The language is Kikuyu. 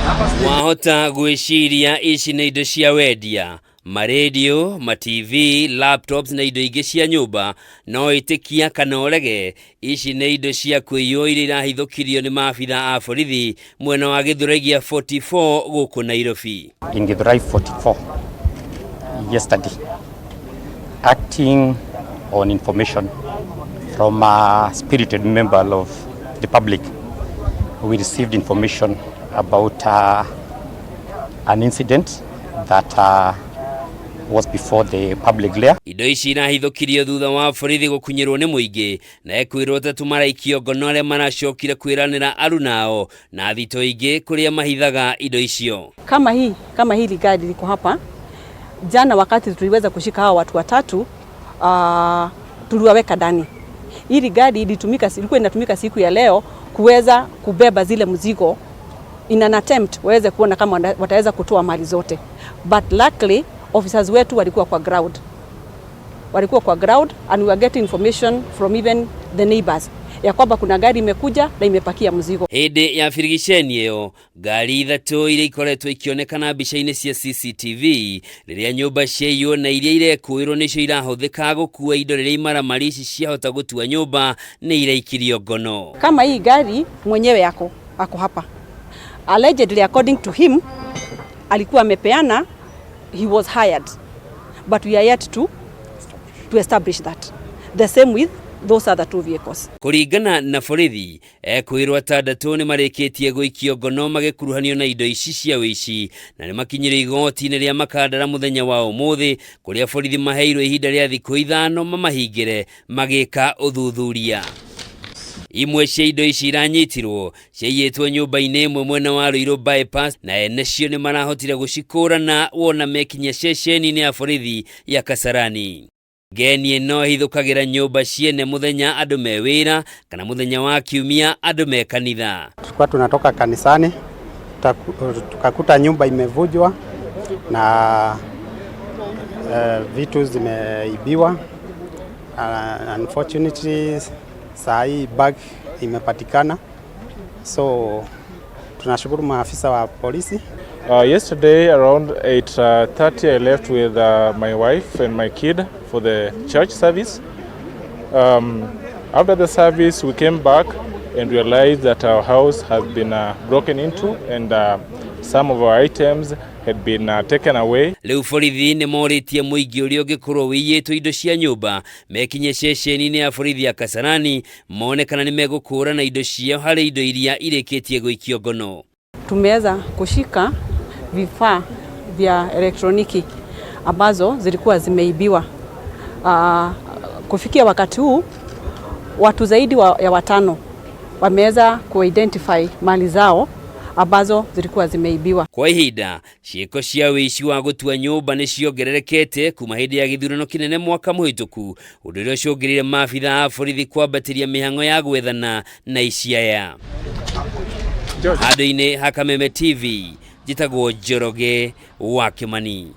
Wahota gwĩciria ici nĩ indo cia wendia, maredio, ma TV, laptops na indo ingĩ cia nyũmba, no ĩtĩkia kana ũrege, ici nĩ indo cia kũiywo iria irahithũkirio nĩ maabitha a borithi mwena wa Gĩthũrai gĩa 44 gũkũ Nairobi. In Githurai 44 yesterday, acting on information from a spirited member of the public, we received information about an incident that was before the public glare. Indo ici irahithũkirio thutha wa borithi gũkunyĩrwo nĩ mũingĩ na ekwĩrwo atatu maraikio ngono arĩa maracokire kwĩranĩra arunao na thito ingĩ kũrĩa mahithaga indo icio. Kama hili gari liko hapa, jana wakati tuliweza kushika hawa watu watatu, tuliwaweka ndani. Hili gari ilitumika, ilikuwa inatumika siku ya leo kuweza kubeba zile mzigo in an attempt waweze kuona kama wataweza kutoa mali zote, but luckily officers wetu walikuwa kwa ground, walikuwa kwa ground and we were getting information from even the neighbors ya kwamba kuna gari imekuja na imepakia mzigo. Hĩndĩ ya birigiceni ĩyo, ngari ithatũ iria ikoretwo ikĩonekana mbica-inĩ cia CCTV rĩrĩa nyũmba ciaiywo na iria irekũĩrwo nĩcio irahũthĩka gũkua indo rĩrĩa imaramari ici ciahota gũtua nyũmba nĩ iraikirio ngono. Kama hii gari mwenyewe ako hapa, allegedly, according to him, alikuwa amepeana, he was hired, but we are yet to establish that. The same with those other two vehicles. Kũringana na borithi, ekwĩrwo atandatũ nĩ marĩkĩtie gũikio ngono magĩkuruhanio na indo ici cia wĩici na nĩ makinyire igoti-inĩ rĩa Makandara mũthenya wa ũmũthĩ kũrĩa borithi maheirwo ihinda rĩa thikũ 5 mamahingĩre magĩka ũthuthuria. Imwe cia indo ici iranyitirwo ciaiyĩtwo nyũmba-inĩ ĩmwe mwena wa Ruiru Bypass na ene cio nĩ marahotire gũcikũrana wona mekinyia ceceni-inĩ ya borithi ya Kasarani. Ngeni ĩno ĩhithũkagĩra nyũmba ciene mũthenya andũ me wĩra kana mũthenya wa kiumia andũ me kanitha. Tulikuwa tunatoka kanisani, tukakuta nyumba imevunjwa na vitu zimeibiwa. Unfortunately saa hii bag imepatikana, so tunashukuru maafisa wa polisi. Yesterday around 8:30 I left with my wife and my kid for the church service. After the service we came back and realized that our house has been broken into and some of our items had been taken away. Rĩu borithi nĩ morĩtie mũingĩ ũrĩa ũngĩkorwo wĩiyĩtwo indo cia nyũmba mekinye ceceni-inĩ ya borithi ya Kasarani mone kana nĩ megũkũrana indo ciao harĩ indo iria irĩkĩtie gũikio ngono. Tumeweza kushika vifaa vya elektroniki ambazo zilikuwa zimeibiwa. Kufikia wakati huu watu zaidi ya watano wameweza kuidentify mali zao ambazo zilikuwa zimeibiwa. Kwa ihinda ciĩko cia wĩici wa gũtua nyũmba nĩ ciongererekete kuma hĩndĩ ya gĩthurano kĩnene mwaka mũhĩtũku, ũndũ ũrĩa ũcũngĩrĩire maabitha a borithi kwambatĩria mĩhang'o ya gwethana na ici aya. Handũ-inĩ ha Kameme TV, njĩtagwo Njoroge wa Kĩmani.